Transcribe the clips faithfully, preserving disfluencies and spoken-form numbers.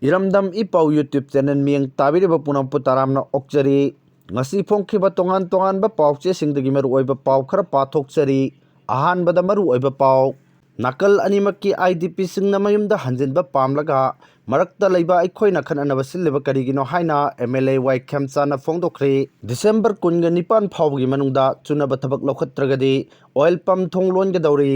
ꯏꯔꯝꯗꯝ ꯏ ꯄꯥꯎ YouTube channel ꯃꯤꯠꯌꯦꯡ ꯇꯥꯕꯤꯔꯤꯕ ꯄꯨꯝꯅꯃꯛꯄꯨ ꯇꯔꯥꯝꯅ ꯑꯣꯛꯆꯔꯤ꯫ ꯉꯁꯤ ꯐꯣꯡꯈꯤꯕ ꯇꯣꯉꯥꯟ ꯇꯣꯉꯥꯟꯕ ꯄꯥꯎꯆꯦꯁꯤꯡꯗꯒꯤ ꯃꯔꯨꯑꯣꯏꯕ ꯄꯥꯎ ꯈꯔ ꯄꯥꯊꯣꯛꯆꯔꯤ꯫ ꯑꯍꯥꯟꯕꯗ ꯃꯔꯨꯑꯣꯏꯕ ꯄꯥꯎ, ꯅꯥꯀꯜ ꯑꯅꯤꯃꯛꯀꯤ IDPꯁꯤꯡꯅ ꯃꯌꯨꯝꯗ ꯍꯟꯖꯤꯟꯕ ꯄꯥꯝꯂꯒ ꯃꯔꯛꯇ ꯂꯩꯕ ꯑꯩꯈꯣꯏꯅ ꯈꯠꯅꯅꯕ ꯁꯤꯜꯂꯤꯕ ꯀꯔꯤꯒꯤꯅꯣ ꯍꯥꯏꯅ MLA ꯋꯥꯏ ꯈꯦꯝꯆꯥꯅ ꯐꯣꯡꯗꯣꯛꯈ꯭ꯔꯦ꯫ ꯗꯤꯁꯦꯝꯕꯔ ꯀꯨꯟꯒ ꯅꯤꯄꯥꯟ ꯐꯥꯎꯕꯒꯤ ꯃꯅꯨꯡꯗ ꯆꯨꯅꯕ ꯊꯕꯛ ꯂꯧꯈꯠꯇ꯭ꯔꯒꯗꯤ oil pump ꯊꯣꯡ ꯂꯣꯟꯒꯗꯧꯔꯤ꯫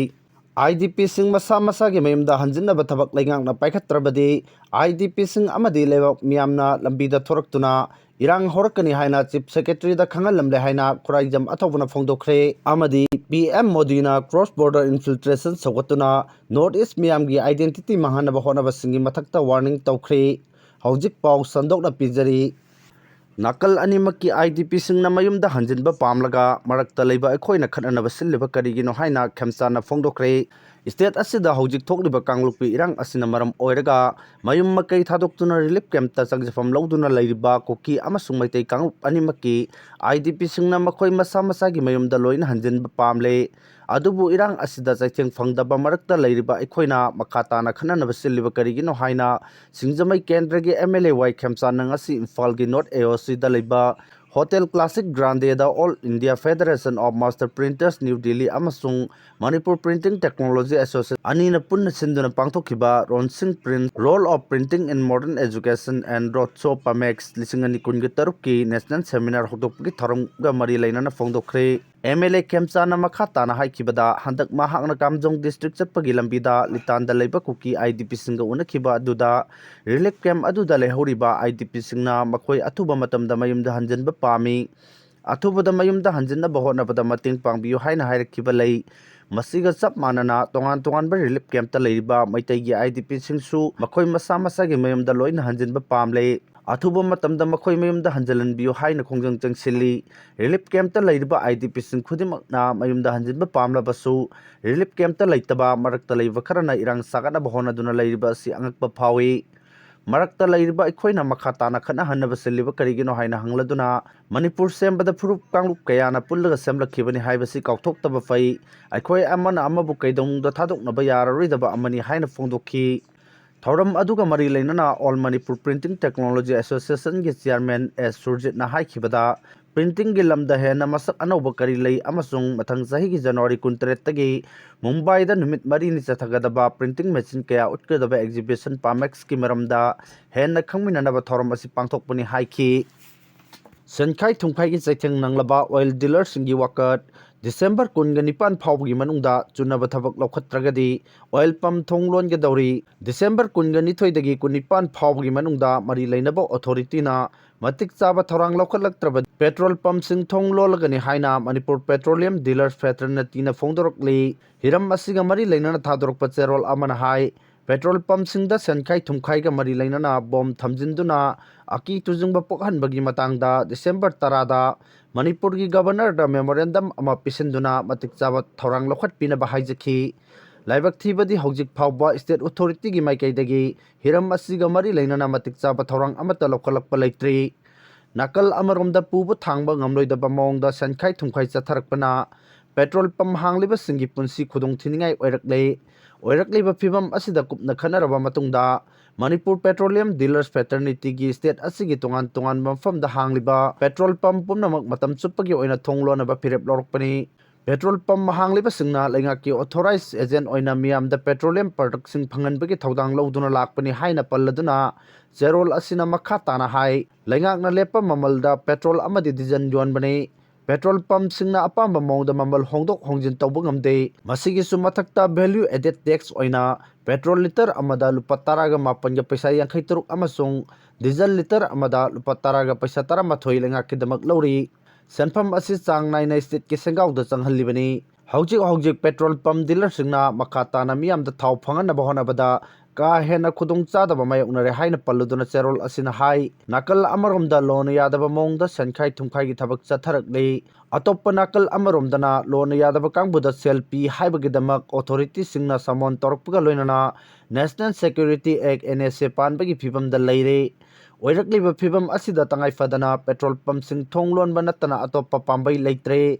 IDPꯁꯤꯡ ꯃꯁꯥ ꯃꯁꯥꯒꯤ ꯃꯌꯨꯝꯗ ꯍꯟꯖꯤꯟꯅꯕ ꯊꯕꯛ ꯂꯩꯉꯥꯛꯅ ꯄꯥꯏꯈꯠꯇ꯭ꯔꯕꯗꯤ IDPꯁꯤꯡ ꯑꯃꯗꯤ ꯂꯩꯕꯥꯛ ꯃꯤꯌꯥꯝꯅ ꯂꯝꯕꯤꯗ ꯊꯣꯔꯛꯇꯨꯅ ꯏꯔꯥꯡ ꯍꯧꯔꯛꯀꯅꯤ ꯍꯥꯏꯅ Chief Secretaryꯗ ꯈꯪꯍꯜꯂꯝꯂꯦ ꯍꯥꯏꯅ ꯈꯨꯔꯥꯏꯖꯝ ꯑꯊꯧꯕꯅ ꯐꯣꯡꯗꯣꯛꯈ꯭ꯔꯦ꯫ ꯑꯃꯗꯤ PM ꯃꯣꯗꯤꯅ cross border infiltration ꯁꯧꯒꯠꯇꯨꯅ North East ꯃꯤꯌꯥꯝꯒꯤ identity ꯃꯥꯡꯍꯟꯅꯕ ꯍꯣꯠꯅꯕꯁꯤꯡꯒꯤ ꯃꯊꯛꯇ warning ꯇꯧꯈ꯭ꯔꯦ꯫ ꯍꯧꯖꯤꯛ ꯄꯥꯎ ꯁꯟꯗꯣꯛꯅ ꯄꯤꯖꯔꯤ꯫ ꯅꯥꯀꯜ ꯑꯅꯤꯃꯛꯀꯤ IDPꯁꯤꯡꯅ ꯃꯌꯨꯝꯗ ꯍꯟꯖꯤꯟꯕ ꯄꯥꯝꯂꯒ ꯃꯔꯛꯇ ꯂꯩꯕ ꯑꯩꯈꯣꯏꯅ ꯈꯠꯅꯅꯕ ꯁꯤꯜꯂꯤꯕ ꯀꯔꯤꯒꯤꯅꯣ ꯍꯥꯏꯅ ꯈꯦꯝꯆꯥꯅ ꯐꯣꯡꯗꯣꯛꯈ꯭ꯔꯦ꯫ State ꯑꯁꯤꯗ ꯍꯧꯖꯤꯛ ꯊꯣꯛꯂꯤꯕ ꯀꯥꯡꯂꯨꯞꯀꯤ ꯏꯔꯥꯡ ꯑꯁꯤꯅ ꯃꯔꯝ ꯑꯣꯏꯔꯒ ꯃꯌꯨꯝ ꯃꯀꯩ ꯊꯥꯗꯣꯛꯇꯨꯅ relief campꯇ ꯆꯪꯖꯐꯝ ꯂꯧꯗꯨꯅ ꯂꯩꯔꯤꯕ ꯀꯨꯀꯤ ꯑꯃꯁꯨꯡ ꯃꯩꯇꯩ ꯀꯥꯡꯂꯨꯞ ꯑꯅꯤꯃꯛꯀꯤ IDPꯁꯤꯡꯅ ꯃꯈꯣꯏ ꯃꯁꯥ ꯃꯁꯥꯒꯤ ꯃꯌꯨꯝꯗ ꯂꯣꯏꯅ ꯍꯟꯖꯤꯟꯕ ꯄꯥꯝꯂꯦ꯫ ꯑꯗꯨꯕꯨ ꯏꯔꯥꯡ ꯑꯁꯤꯗ ꯆꯩꯊꯦꯡ ꯐꯪꯗꯕ ꯃꯔꯛꯇ ꯂꯩꯔꯤꯕ ꯑꯩꯈꯣꯏꯅ ꯃꯈꯥ ꯇꯥꯅ ꯈꯠꯅꯅꯕ ꯁꯤꯜꯂꯤꯕ ꯀꯔꯤꯒꯤꯅꯣ ꯍꯥꯏꯅ ꯁꯤꯡꯖꯃꯩ ꯀꯦꯟꯗ꯭ꯔꯒꯤ MLA ꯋꯥꯏ ꯈꯦꯝꯆꯥꯟꯅ ꯉꯁꯤ ꯏꯝꯐꯥꯜꯒꯤ North AOCꯗ ꯂꯩꯕ Hotel Classic Grandeꯗ All India Federation of Master Printers New Delhi ꯑꯃꯁꯨꯡ Manipur Printing Technology Association ꯑꯅꯤꯅ ꯄꯨꯟꯅ ꯁꯤꯟꯗꯨꯅ ꯄꯥꯡꯊꯣꯛꯈꯤꯕ Ronsing Print Role of Printing in Modern Education and Roadshow PAMEX ꯂꯤꯁꯤꯡ ꯑꯅꯤ ꯀꯨꯟꯒ ꯇꯔꯨꯛꯀꯤ National Seminar ꯍꯧꯗꯣꯛꯄꯒꯤ ꯊꯧꯔꯝꯒ ꯃꯔꯤ ꯂꯩꯅꯅ ꯐꯣꯡꯗꯣꯛꯈ꯭ꯔꯦ꯫ MLA ꯈꯦꯝꯆꯥꯅ ꯃꯈꯥ ꯇꯥꯅ ꯍꯥꯏꯈꯤꯕꯗ, ꯍꯟꯗꯛ ꯃꯍꯥꯛꯅ ꯀꯥꯝꯖꯣꯡ district ꯆꯠꯄꯒꯤ ꯂꯝꯕꯤꯗ ꯂꯤꯇꯥꯟꯗ ꯂꯩꯕ ꯀꯨꯀꯤ IDPꯁꯤꯡꯒ ꯎꯅꯈꯤꯕ ꯑꯗꯨꯗ relief camp ꯑꯗꯨꯗ ꯂꯩꯍꯧꯔꯤꯕ IDPꯁꯤꯡꯅ ꯃꯈꯣꯏ ꯑꯊꯨꯕ ꯃꯇꯝꯗ ꯃꯌꯨꯝꯗ ꯍꯟꯖꯤꯟꯕ ꯄꯥꯝꯃꯤ꯫ ꯑꯊꯨꯕꯗ ꯃꯌꯨꯝꯗ ꯍꯟꯖꯤꯟꯅꯕ ꯍꯣꯠꯅꯕꯗ ꯃꯇꯦꯡ ꯄꯥꯡꯕꯤꯌꯨ ꯍꯥꯏꯅ ꯍꯥꯏꯔꯛꯈꯤꯕ ꯂꯩ꯫ ꯃꯁꯤꯒ ꯆꯞ ꯃꯥꯟꯅꯅ ꯇꯣꯉꯥꯟ ꯇꯣꯉꯥꯟꯕ relief campꯇ ꯂꯩꯔꯤꯕ ꯃꯩꯇꯩꯒꯤ IDPꯁꯤꯡꯁꯨ ꯃꯈꯣꯏ ꯃꯁꯥ ꯃꯁꯥꯒꯤ ꯃꯌꯨꯝꯗ ꯂꯣꯏꯅ ꯍꯟꯖꯤꯟꯕ ꯄꯥꯝꯂꯦ꯫ ꯑꯊꯨꯕ ꯃꯇꯝꯗ ꯃꯈꯣꯏ ꯃꯌꯨꯝꯗ ꯍꯟꯖꯤꯜꯍꯟꯕꯤꯌꯨ ꯍꯥꯏꯅ ꯈꯣꯡꯖꯪ ꯆꯪꯁꯤꯜꯂꯤ꯫ Relief campꯇ ꯂꯩꯔꯤꯕ IDPꯁꯤꯡ ꯈꯨꯗꯤꯡꯃꯛꯅ ꯃꯌꯨꯝꯗ ꯍꯟꯖꯤꯟꯕ ꯄꯥꯝꯂꯕꯁꯨ, relief campꯇ ꯂꯩꯇꯕ ꯃꯔꯛꯇ ꯂꯩꯕ ꯈꯔꯅ ꯏꯔꯥꯡ ꯁꯥꯒꯠꯅꯕ ꯍꯣꯠꯅꯗꯨꯅ ꯂꯩꯔꯤꯕ ꯑꯁꯤ ꯑꯉꯛꯄ ꯐꯥꯎꯏ꯫ ꯃꯔꯛꯇ ꯂꯩꯔꯤꯕ ꯑꯩꯈꯣꯏꯅ ꯃꯈꯥ ꯇꯥꯅ ꯈꯠꯅꯍꯟꯅꯕ ꯁꯤꯜꯂꯤꯕ ꯀꯔꯤꯒꯤꯅꯣ ꯍꯥꯏꯅ ꯍꯪꯂꯗꯨꯅ, ꯃꯅꯤꯄꯨꯔ ꯁꯦꯝꯕꯗ ꯐꯨꯔꯨꯞ ꯀꯥꯡꯂꯨꯞ ꯀꯌꯥꯅ ꯄꯨꯜꯂꯒ ꯁꯦꯝꯂꯛꯈꯤꯕꯅꯤ ꯍꯥꯏꯕꯁꯤ ꯀꯥꯎꯊꯣꯛꯇꯕ ꯐꯩ꯫ ꯑꯩꯈꯣꯏ ꯑꯃꯅ ꯑꯃꯕꯨ ꯀꯩꯗꯧꯅꯨꯡꯗ ꯊꯥꯗꯣꯛꯅꯕ ꯌꯥꯔꯔꯣꯏꯗꯕ ꯑꯃꯅꯤ ꯍꯥꯏꯅ ꯐꯣꯡꯗꯣꯛꯈꯤ꯫ ꯊꯧꯔꯝ ꯑꯗꯨꯒ ꯃꯔꯤ ꯂꯩꯅꯅ All Manipur Printing Technology Association ꯒꯤ chairman S ꯁꯨꯔꯖꯤꯠꯅ ꯍꯥꯏꯈꯤꯕꯗ, printing ꯒꯤ ꯂꯝꯗ ꯍꯦꯟꯅ ꯃꯁꯛ ꯑꯅꯧꯕ ꯀꯔꯤ ꯂꯩ ꯑꯃꯁꯨꯡ ꯃꯊꯪ ꯆꯍꯤꯒꯤ January ꯀꯨꯟꯇꯔꯦꯠꯇꯒꯤ ꯃꯨꯝꯕꯥꯏꯗ ꯅꯨꯃꯤꯠ ꯃꯔꯤꯅꯤ ꯆꯠꯊꯒꯗꯕ printing machine ꯀꯌꯥ ꯎꯠꯀꯗꯕ exhibition PAMEX ꯀꯤ ꯃꯔꯝꯗ ꯍꯦꯟꯅ ꯈꯪꯃꯤꯟꯅꯅꯕ ꯊꯧꯔꯝ ꯑꯁꯤ ꯄꯥꯡꯊꯣꯛꯄꯅꯤ ꯍꯥꯏꯈꯤ꯫ ꯁꯦꯟꯈꯥꯏ ꯊꯨꯝꯈꯥꯏꯒꯤ ꯆꯩꯊꯦꯡ ꯅꯪꯂꯕ oil dealer ꯁꯤꯡꯒꯤ ꯋꯥꯀꯠ꯫ December ꯀꯨꯟꯒ ꯅꯤꯄꯥꯟ ꯐꯥꯎꯕꯒꯤ ꯃꯅꯨꯡꯗ ꯆꯨꯅꯕ ꯊꯕꯛ ꯂꯧꯈꯠꯇ꯭ꯔꯒꯗꯤ oil pump ꯊꯣꯡ ꯂꯣꯟꯒꯗꯧꯔꯤ꯫ December ꯀꯨꯟꯒ ꯅꯤꯊꯣꯏꯗꯒꯤ ꯀꯨꯟꯅꯤꯄꯥꯟ ꯐꯥꯎꯕꯒꯤ ꯃꯅꯨꯡꯗ ꯃꯔꯤ ꯂꯩꯅꯕ authority ꯅ ꯃꯇꯤꯛ ꯆꯥꯕ ꯊꯧꯔꯥꯡ ꯂꯧꯈꯠꯂꯛꯇ꯭ꯔꯕ petrol pump ꯁꯤꯡ ꯊꯣꯡ ꯂꯣꯜꯂꯒꯅꯤ ꯍꯥꯏꯅ Manipur Petroleum Dealers Fraternity ꯅ ꯐꯣꯡꯗꯣꯔꯛꯂꯤ꯫ ꯍꯤꯔꯝ ꯑꯁꯤꯒ ꯃꯔꯤ ꯂꯩꯅꯅ ꯊꯥꯗꯣꯔꯛꯄ ꯆꯦꯔꯣꯜ ꯑꯃꯅ ꯍꯥꯏ, petrol pump ꯁꯤꯡꯗ ꯁꯦꯟꯈꯥꯏ ꯊꯨꯝꯈꯥꯏꯒ ꯃꯔꯤ ꯂꯩꯅꯅ bomb ꯊꯝꯖꯤꯟꯗꯨꯅ ꯑꯀꯤ ꯇꯨꯖꯨꯡꯕ ꯄꯣꯛꯍꯟꯕꯒꯤ ꯃꯇꯥꯡꯗ December ꯇꯔꯥꯗ ꯃꯅꯤꯄꯨꯔꯒꯤ Governor ꯗ memorandum ꯑꯃ ꯄꯤꯁꯤꯟꯗꯨꯅ ꯃꯇꯤꯛ ꯆꯥꯕ ꯊꯧꯔꯥꯡ ꯂꯧꯈꯠꯄꯤꯅꯕ ꯍꯥꯏꯖꯈꯤ꯫ ꯂꯥꯏꯕꯛ ꯊꯤꯕꯗꯤ ꯍꯧꯖꯤꯛ ꯐꯥꯎꯕ state authority ꯒꯤ ꯃꯥꯏꯀꯩꯗꯒꯤ ꯍꯤꯔꯝ ꯑꯁꯤꯒ ꯃꯔꯤ ꯂꯩꯅꯅ ꯃꯇꯤꯛ ꯆꯥꯕ ꯊꯧꯔꯥꯡ ꯑꯃꯠꯇ ꯂꯧꯈꯠꯂꯛꯄ ꯂꯩꯇ꯭ꯔꯤ꯫ ꯅꯥꯀꯜ ꯑꯃꯔꯣꯝꯗ ꯄꯨꯕ ꯊꯥꯡꯕ ꯉꯝꯂꯣꯏꯗꯕ ꯃꯑꯣꯡꯗ ꯁꯦꯟꯈꯥꯏ ꯊꯨꯝꯈꯥꯏ ꯆꯠꯊꯔꯛꯄꯅ petrol pump ꯍꯥꯡꯂꯤꯕꯁꯤꯡꯒꯤ ꯄꯨꯟꯁꯤ ꯈꯨꯗꯣꯡ ꯊꯤꯅꯤꯡꯉꯥꯏ ꯑꯣꯏꯔꯛꯂꯦ꯫ ꯑꯣꯏꯔꯛꯂꯤꯕ ꯐꯤꯕꯝ ꯑꯁꯤꯗ ꯀꯨꯞꯅ ꯈꯟꯅꯔꯕ ꯃꯇꯨꯡꯗ Manipur Petroleum Dealers Fraternity ꯒꯤ state ꯑꯁꯤꯒꯤ ꯇꯣꯉꯥꯟ ꯇꯣꯉꯥꯟꯕ ꯃꯐꯝꯗ ꯍꯥꯡꯂꯤꯕ petrol pump ꯄꯨꯝꯅꯃꯛ ꯃꯇꯝ ꯆꯨꯞꯄꯒꯤ ꯑꯣꯏꯅ ꯊꯣꯡ ꯂꯣꯟꯅꯕ ꯐꯤꯔꯦꯞ ꯂꯧꯔꯛꯄꯅꯤ꯫ Petrol pump ꯍꯥꯡꯂꯤꯕꯁꯤꯡꯅ ꯂꯩꯉꯥꯛꯀꯤ authorized agent ꯑꯣꯏꯅ ꯃꯤꯌꯥꯝꯗ petroleum product ꯁꯤꯡ ꯐꯪꯍꯟꯕꯒꯤ ꯊꯧꯗꯥꯡ ꯂꯧꯗꯨꯅ ꯂꯥꯛꯄꯅꯤ ꯍꯥꯏꯅ ꯄꯜꯂꯗꯨꯅ ꯆꯦꯔꯣꯜ ꯑꯁꯤꯅ ꯃꯈꯥ ꯇꯥꯅ ꯍꯥꯏ, ꯂꯩꯉꯥꯛꯅ ꯂꯦꯞꯄ ꯃꯃꯜꯗ petrol ꯑꯃꯗꯤ diesel ꯌꯣꯟꯕꯅꯤ꯫ Petrol pump ꯁꯤꯡꯅ ꯑꯄꯥꯝꯕ ꯃꯑꯣꯡꯗ ꯃꯃꯜ ꯍꯣꯡꯗꯣꯛ ꯍꯣꯡꯖꯤꯟ ꯇꯧꯕ ꯉꯝꯗꯦ꯫ ꯃꯁꯤꯒꯤꯁꯨ ꯃꯊꯛꯇ value added tax ꯑꯣꯏꯅ petrol litre ꯑꯃꯗ ꯂꯨꯄꯥ ꯇꯔꯥꯒ ꯃꯥꯄꯟꯒ ꯄꯩꯁꯥ ꯌꯥꯡꯈꯩ ꯇꯔꯨꯛ ꯑꯃꯁꯨꯡ diesel litre ꯑꯃꯗ ꯂꯨꯄꯥ ꯇꯔꯥꯒ ꯄꯩꯁꯥ ꯇꯔꯥꯃꯥꯊꯣꯏ ꯂꯩꯉꯥꯛꯀꯤꯗꯃꯛ ꯂꯧꯔꯤ꯫ ꯁꯦꯟꯐꯝ ꯑꯁꯤ ꯆꯥꯡ ꯅꯥꯏꯅ state ꯀꯤ ꯁꯦꯟꯒꯥꯎꯗ ꯆꯪꯍꯜꯂꯤꯕꯅꯤ꯫ ꯍꯧꯖꯤꯛ ꯍꯧꯖꯤꯛ petrol pump dealer ꯁꯤꯡꯅ ꯃꯈꯥ ꯇꯥꯅ ꯃꯤꯌꯥꯝꯗ ꯊꯥꯎ ꯐꯪꯍꯟꯅꯕ ꯍꯣꯠꯅꯕꯗ ꯀꯥ ꯍꯦꯟꯅ ꯈꯨꯗꯣꯡ ꯆꯥꯗꯕ ꯃꯥꯌꯣꯛꯅꯔꯦ ꯍꯥꯏꯅ ꯄꯜꯂꯗꯨꯅ ꯆꯦꯔꯣꯜ ꯑꯁꯤꯅ ꯍꯥꯏ꯫ ꯅꯥꯀꯜ ꯑꯃꯔꯣꯝꯗ ꯂꯣꯟꯅ ꯌꯥꯗꯕ ꯃꯑꯣꯡꯗ ꯁꯦꯟꯈꯥꯏ ꯊꯨꯝꯈꯥꯏꯒꯤ ꯊꯕꯛ ꯆꯠꯊꯔꯛꯂꯤ꯫ ꯑꯇꯣꯞꯄ ꯅꯥꯀꯜ ꯑꯃꯔꯣꯝꯗꯅ ꯂꯣꯟꯅ ꯌꯥꯗꯕ ꯀꯥꯡꯕꯨꯗ ꯁꯦꯜ ꯄꯤ ꯍꯥꯏꯕꯒꯤꯗꯃꯛ authority ꯁꯤꯡꯅ summon ꯇꯧꯔꯛꯄꯒ ꯂꯣꯏꯅꯅ National Security Act, N S A ꯄꯥꯟꯕꯒꯤ ꯐꯤꯕꯝꯗ ꯂꯩꯔꯦ꯫ ꯑꯣꯏꯔꯛꯂꯤꯕ ꯐꯤꯕꯝ ꯑꯁꯤꯗ ꯇꯉꯥꯏ ꯐꯗꯅ petrol pump ꯁꯤꯡ ꯊꯣꯡ ꯂꯣꯟꯕ ꯅꯠꯇꯅ ꯑꯇꯣꯞꯄ ꯄꯥꯝꯕꯩ ꯂꯩꯇ꯭ꯔꯦ꯫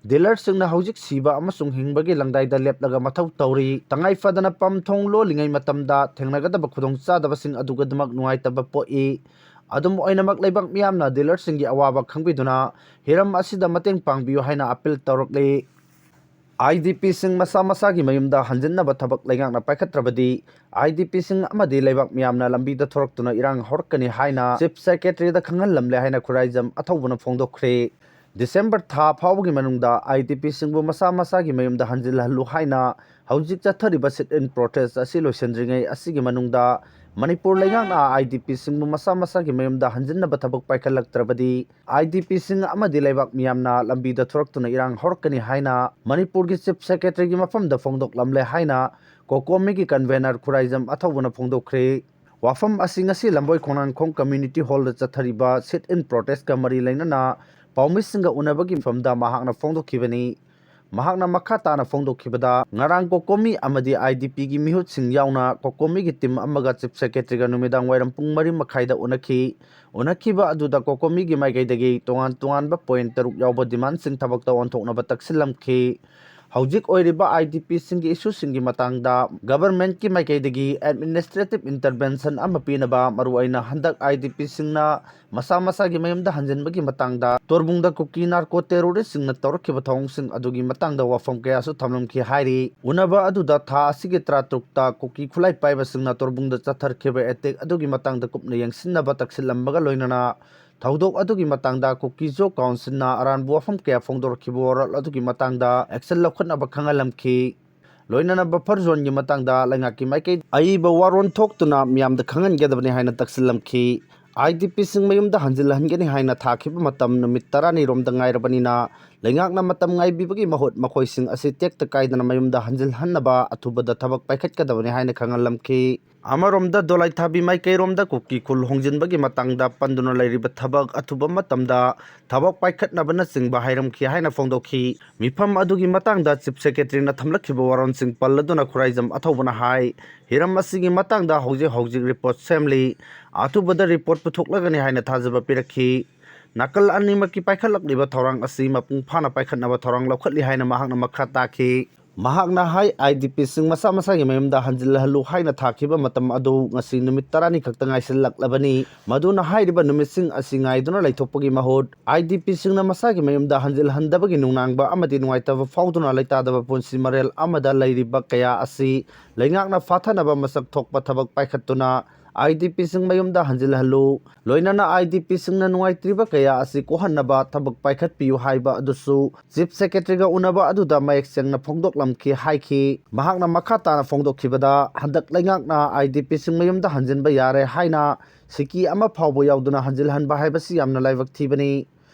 Dealerꯁꯤꯡꯅ ꯍꯧꯖꯤꯛ ꯁꯤꯕ ꯑꯃꯁꯨꯡ ꯍꯤꯡꯕꯒꯤ ꯂꯪꯗꯥꯏꯗ ꯂꯦꯞꯂꯒ ꯃꯊꯧ ꯇꯧꯔꯤ꯫ ꯇꯉꯥꯏ ꯐꯗꯅ ꯄꯝ ꯊꯣꯡ ꯂꯣꯜꯂꯤꯉꯩ ꯃꯇꯝꯗ ꯊꯦꯡꯅꯒꯗꯕ ꯈꯨꯗꯣꯡꯆꯥꯗꯕꯁꯤꯡ ꯑꯗꯨꯒꯤꯗꯃꯛ ꯅꯨꯡꯉꯥꯏꯇꯕ ꯄꯣꯛꯏ꯫ ꯑꯗꯨꯝ ꯑꯣꯏꯅꯃꯛ, ꯂꯩꯕꯥꯛ ꯃꯤꯌꯥꯝꯅ dealerꯁꯤꯡꯒꯤ ꯑꯋꯥꯕ ꯈꯪꯕꯤꯗꯨꯅ ꯍꯤꯔꯝ ꯑꯁꯤꯗ ꯃꯇꯦꯡ ꯄꯥꯡꯕꯤꯌꯨ ꯍꯥꯏꯅ appeal ꯇꯧꯔꯛꯂꯤ꯫ IDPꯁꯤꯡ ꯃꯁꯥ ꯃꯁꯥꯒꯤ ꯃꯌꯨꯝꯗ ꯍꯟꯖꯤꯟꯅꯕ ꯊꯕꯛ ꯂꯩꯉꯥꯛꯅ ꯄꯥꯏꯈꯠꯇ꯭ꯔꯕꯗꯤ, IDPꯁꯤꯡ ꯑꯃꯗꯤ ꯂꯩꯕꯥꯛ ꯃꯤꯌꯥꯝꯅ ꯂꯝꯕꯤꯗ ꯊꯣꯔꯛꯇꯨꯅ ꯏꯔꯥꯡ ꯍꯧꯔꯛꯀꯅꯤ ꯍꯥꯏꯅ Chief Secretaryꯗ ꯈꯪꯍꯜꯂꯝꯂꯦ ꯍꯥꯏꯅ ꯈꯨꯔꯥꯏꯖꯝ ꯑꯊꯧꯕꯅ ꯐꯣꯡꯗꯣꯛꯈ꯭ꯔꯦ꯫ December ꯊꯥ ꯐꯥꯎꯕꯒꯤ ꯃꯅꯨꯡꯗ IDPꯁꯤꯡꯕꯨ ꯃꯁꯥ ꯃꯁꯥꯒꯤ ꯃꯌꯨꯝꯗ ꯍꯟꯖꯤꯜꯍꯜꯂꯨ ꯍꯥꯏꯅ ꯍꯧꯖꯤꯛ ꯆꯠꯊꯔꯤꯕ sit-in protest ꯑꯁꯤ ꯂꯣꯏꯁꯤꯟꯗ꯭ꯔꯤꯉꯩ ꯑꯁꯤꯒꯤ ꯃꯅꯨꯡꯗ ꯃꯅꯤꯄꯨꯔ ꯂꯩꯉꯥꯛꯅ IDPꯁꯤꯡꯕꯨ ꯃꯁꯥ ꯃꯁꯥꯒꯤ ꯃꯌꯨꯝꯗ ꯍꯟꯖꯤꯟꯅꯕ ꯊꯕꯛ ꯄꯥꯏꯈꯠꯂꯛꯇ꯭ꯔꯕꯗꯤ, IDPꯁꯤꯡ ꯑꯃꯗꯤ ꯂꯩꯕꯥꯛ ꯃꯤꯌꯥꯝꯅ ꯂꯝꯕꯤꯗ ꯊꯣꯔꯛꯇꯨꯅ ꯏꯔꯥꯡ ꯍꯧꯔꯛꯀꯅꯤ ꯍꯥꯏꯅ ꯃꯅꯤꯄꯨꯔꯒꯤ Chief Secretaryꯒꯤ ꯃꯐꯝꯗ ꯐꯣꯡꯗꯣꯛꯂꯝꯂꯦ ꯍꯥꯏꯅ COCOMIꯒꯤ convener ꯈꯨꯔꯥꯏꯖꯝ ꯑꯊꯧꯕꯅ ꯐꯣꯡꯗꯣꯛꯈ꯭ꯔꯦ꯫ ꯋꯥꯐꯝ ꯑꯁꯤ ꯉꯁꯤ ꯂꯝꯕꯣꯏ ꯈꯣꯡꯅꯥꯡꯈꯣꯡ community hallꯗ ꯆꯠꯊꯔꯤꯕ sit-in protestꯀ ꯃꯔꯤ ꯂꯩꯅꯅ ꯄꯥꯎꯃꯤꯁꯤꯡꯒ ꯎꯅꯕꯒꯤ ꯃꯐꯝꯗ ꯃꯍꯥꯛꯅ ꯐꯣꯡꯗꯣꯛꯈꯤꯕꯅꯤ꯫ ꯃꯍꯥꯛꯅ ꯃꯈꯥ ꯇꯥꯅ ꯐꯣꯡꯗꯣꯛꯈꯤꯕꯗ, ꯉꯔꯥꯡ COCOMI ꯑꯃꯗꯤ IDPꯒꯤ ꯃꯤꯍꯨꯠꯁꯤꯡ ꯌꯥꯎꯅ COCOMIꯒꯤ team ꯑꯃꯒ Chief Secretaryꯒ ꯅꯨꯃꯤꯗꯥꯡ ꯋꯥꯏꯔꯝ ꯄꯨꯡ ꯃꯔꯤ ꯃꯈꯥꯏꯗ ꯎꯅꯈꯤ꯫ ꯎꯅꯈꯤꯕ ꯑꯗꯨꯗ COCOMIꯒꯤ ꯃꯥꯏꯀꯩꯗꯒꯤ ꯇꯣꯉꯥꯟ ꯇꯣꯉꯥꯟꯕ point ꯇꯔꯨꯛ ꯌꯥꯎꯕ demandꯁꯤꯡ ꯊꯕꯛꯇ ꯑꯣꯟꯊꯣꯛꯅꯕ ꯇꯛꯁꯤꯜꯂꯝꯈꯤ꯫ ꯍꯧꯖꯤꯛ ꯑꯣꯏꯔꯤꯕ IDPꯁꯤꯡꯒꯤ issueꯁꯤꯡꯒꯤ ꯃꯇꯥꯡꯗ governmentꯀꯤ ꯃꯥꯏꯀꯩꯗꯒꯤ administrative intervention ꯑꯃ ꯄꯤꯅꯕ, ꯃꯔꯨꯑꯣꯏꯅ ꯍꯟꯗꯛ IDPꯁꯤꯡꯅ ꯃꯁꯥ ꯃꯁꯥꯒꯤ ꯃꯌꯨꯝꯗ ꯍꯟꯖꯤꯟꯕꯒꯤ ꯃꯇꯥꯡꯗ ꯇꯣꯔꯕꯨꯡꯗ ꯀꯨꯀꯤ narco terroristꯁꯤꯡꯅ ꯇꯧꯔꯛꯈꯤꯕ ꯊꯧꯑꯣꯡꯁꯤꯡ ꯑꯗꯨꯒꯤ ꯃꯇꯥꯡꯗ ꯋꯥꯐꯝ ꯀꯌꯥꯁꯨ ꯊꯝꯂꯝꯈꯤ ꯍꯥꯏꯔꯤ꯫ ꯎꯅꯕ ꯑꯗꯨꯗ ꯊꯥ ꯑꯁꯤꯒꯤ ꯇꯔꯥꯇꯔꯨꯛꯇ ꯀꯨꯀꯤ ꯈꯨꯠꯂꯥꯏ ꯄꯥꯏꯕꯁꯤꯡꯅ ꯇꯣꯔꯕꯨꯡꯗ ꯆꯠꯊꯔꯛꯈꯤꯕ attack ꯑꯗꯨꯒꯤ ꯃꯇꯥꯡꯗ ꯀꯨꯞꯅ ꯌꯦꯡꯁꯤꯟꯅꯕ ꯇꯛꯁꯤꯜꯂꯝꯕꯒ ꯂꯣꯏꯅꯅ ꯊꯧꯗꯣꯛ ꯑꯗꯨꯒꯤ ꯃꯇꯥꯡꯗ ꯀꯨꯀꯤ ꯖꯣ councilꯅ ꯑꯔꯥꯟꯕ ꯋꯥꯐꯝ ꯀꯌꯥ ꯐꯣꯡꯗꯣꯔꯛꯈꯤꯕ ꯋꯥꯔꯣꯜ ꯑꯗꯨꯒꯤ ꯃꯇꯥꯡꯗ action ꯂꯧꯈꯠꯅꯕ ꯈꯪꯍꯜꯂꯝꯈꯤ꯫ ꯂꯣꯏꯅꯅ buffer zoneꯒꯤ ꯃꯇꯥꯡꯗ ꯂꯩꯉꯥꯛꯀꯤ ꯃꯥꯏꯀꯩ ꯑꯏꯕ ꯋꯥꯔꯣꯜ ꯊꯣꯛꯇꯨꯅ ꯃꯤꯌꯥꯝꯗ ꯈꯪꯍꯟꯒꯗꯕꯅꯤ ꯍꯥꯏꯅ ꯇꯛꯁꯤꯜꯂꯝꯈꯤ꯫ IDPꯁꯤꯡ ꯃꯌꯨꯝꯗ ꯍꯟꯖꯤꯜꯍꯟꯒꯅꯤ ꯍꯥꯏꯅ ꯊꯥꯈꯤꯕ ꯃꯇꯝ ꯅꯨꯃꯤꯠ ꯇꯔꯥꯅꯤꯔꯣꯝꯗ ꯉꯥꯏꯔꯕꯅꯤꯅ, ꯂꯩꯉꯥꯛꯅ ꯃꯇꯝ ꯉꯥꯏꯕꯤꯕꯒꯤ ꯃꯍꯨꯠ ꯃꯈꯣꯏꯁꯤꯡ ꯑꯁꯤ ꯇꯦꯛꯇ ꯀꯥꯏꯗꯅ ꯃꯌꯨꯝꯗ ꯍꯟꯖꯤꯜꯍꯟꯅꯕ ꯑꯊꯨꯕꯗ ꯊꯕꯛ ꯄꯥꯏꯈꯠꯀꯗꯕꯅꯤ ꯍꯥꯏꯅ ꯈꯪꯍꯜꯂꯝꯈꯤ꯫ ꯑꯃꯔꯣꯝꯗ, ꯗꯣꯂꯥꯏꯊꯥꯕꯤ ꯃꯥꯏꯀꯩꯔꯣꯝꯗ ꯀꯨꯀꯤ ꯈꯨꯜ ꯍꯣꯡꯖꯤꯟꯕꯒꯤ ꯃꯇꯥꯡꯗ ꯄꯟꯗꯨꯅ ꯂꯩꯔꯤꯕ ꯊꯕꯛ ꯑꯊꯨꯕ ꯃꯇꯝꯗ ꯊꯕꯛ ꯄꯥꯏꯈꯠꯅꯕꯅꯆꯤꯡꯕ ꯍꯥꯏꯔꯝꯈꯤ ꯍꯥꯏꯅ ꯐꯣꯡꯗꯣꯛꯈꯤ꯫ ꯃꯤꯐꯝ ꯑꯗꯨꯒꯤ ꯃꯇꯥꯡꯗ Chief Secretaryꯅ ꯊꯝꯂꯛꯈꯤꯕ ꯋꯥꯔꯣꯜꯁꯤꯡ ꯄꯜꯂꯗꯨꯅ ꯈꯨꯔꯥꯏꯖꯝ ꯑꯊꯧꯕꯅ ꯍꯥꯏ, ꯍꯤꯔꯝ ꯑꯁꯤꯒꯤ ꯃꯇꯥꯡꯗ ꯍꯧꯖꯤꯛ ꯍꯧꯖꯤꯛ report ꯁꯦꯝꯂꯤ꯫ ꯑꯊꯨꯕꯗ report ꯄꯨꯊꯣꯛꯂꯒꯅꯤ ꯍꯥꯏꯅ ꯊꯥꯖꯕ ꯄꯤꯔꯛꯈꯤ꯫ ꯅꯥꯀꯜ ꯑꯅꯤꯃꯛꯀꯤ ꯄꯥꯏꯈꯠꯂꯛꯂꯤꯕ ꯊꯧꯔꯥꯡ ꯑꯁꯤ ꯃꯄꯨꯡ ꯐꯥꯅ ꯄꯥꯏꯈꯠꯅꯕ ꯊꯧꯔꯥꯡ ꯂꯧꯈꯠꯂꯤ ꯍꯥꯏꯅ ꯃꯍꯥꯛꯅ ꯃꯈꯥ ꯇꯥꯈꯤ꯫ ꯃꯍꯥꯛꯅ ꯍꯥꯏ, ꯑꯥꯏ ꯗꯤ ꯄꯤꯁꯤꯡ ꯃꯁꯥ ꯃꯁꯥꯒꯤ ꯃꯌꯨꯝꯗ ꯍꯟꯖꯤꯜꯍꯜꯂꯨ ꯍꯥꯏꯅ ꯊꯥꯈꯤꯕ ꯃꯇꯝ ꯑꯗꯨ ꯉꯁꯤ ꯅꯨꯃꯤꯠ ꯇꯔꯥꯅꯤ ꯈꯛꯇ ꯉꯥꯏꯁꯤꯜꯂꯛꯂꯕꯅꯤ꯫ ꯃꯗꯨꯅ ꯍꯥꯏꯔꯤꯕ ꯅꯨꯃꯤꯠꯁꯤꯡ ꯑꯁꯤ ꯉꯥꯏꯗꯨꯅ ꯂꯩꯊꯣꯛꯄꯒꯤ ꯃꯍꯨꯠ, ꯑꯥꯏ ꯗꯤ ꯄꯤꯁꯤꯡꯅ ꯃꯁꯥꯒꯤ ꯃꯌꯨꯝꯗ ꯍꯟꯖꯤꯜꯍꯟꯗꯕꯒꯤ ꯅꯨꯡꯅꯥꯡꯕ ꯑꯃꯗꯤ ꯅꯨꯡꯉꯥꯏꯇꯕ ꯐꯥꯎꯗꯨꯅ ꯂꯩꯇꯥꯗꯕ ꯄꯨꯟꯁꯤ ꯃꯔꯦꯜ ꯑꯃꯗ ꯂꯩꯔꯤꯕ ꯀꯌꯥ ꯑꯁꯤ ꯂꯩꯉꯥꯛꯅ ꯐꯥꯊꯅꯕ ꯃꯁꯛ ꯊꯣꯛꯄ ꯊꯕꯛ ꯄꯥꯏꯈꯠꯇꯨꯅ ꯑꯥꯏ ꯗꯤ ꯄꯤꯁꯤꯡ ꯃꯌꯨꯝꯗ ꯍꯟꯖꯤꯜꯍꯜꯂꯨ, ꯂꯣꯏꯅꯅ ꯑꯥꯏ ꯗꯤ ꯄꯤꯁꯤꯡꯅ ꯅꯨꯡꯉꯥꯏꯇ꯭ꯔꯤꯕ ꯀꯌꯥ ꯑꯁꯤ ꯀꯣꯛꯍꯟꯅꯕ ꯊꯕꯛ ꯄꯥꯏꯈꯠꯄꯤꯌꯨ ꯍꯥꯏꯕ ꯑꯗꯨꯁꯨ ꯆꯤꯐ ꯁꯦꯀ꯭ꯔꯦꯇꯔꯤꯒ ꯎꯅꯕ ꯑꯗꯨꯗ ꯃꯌꯦꯛ ꯁꯦꯡꯅ ꯐꯣꯡꯗꯣꯛꯂꯝꯈꯤ ꯍꯥꯏꯈꯤ꯫ ꯃꯍꯥꯛꯅ ꯃꯈꯥ ꯇꯥꯅ ꯐꯣꯡꯗꯣꯛꯈꯤꯕꯗ, ꯍꯟꯗꯛ ꯂꯩꯉꯥꯛꯅ ꯑꯥꯏ ꯗꯤ ꯄꯤꯁꯤꯡ ꯃꯌꯨꯝꯗ ꯍꯟꯖꯤꯟꯕ ꯌꯥꯔꯦ ꯍꯥꯏꯅ ꯁꯤꯀꯤ ꯑꯃ ꯐꯥꯎꯕ ꯌꯥꯎꯗꯅ ꯍꯟꯖꯤꯜꯍꯟꯕ ꯍꯥꯏꯕꯁꯤ ꯌꯥꯝꯅ ꯂꯥꯏꯕꯛ ꯊꯤꯕꯅꯤ꯫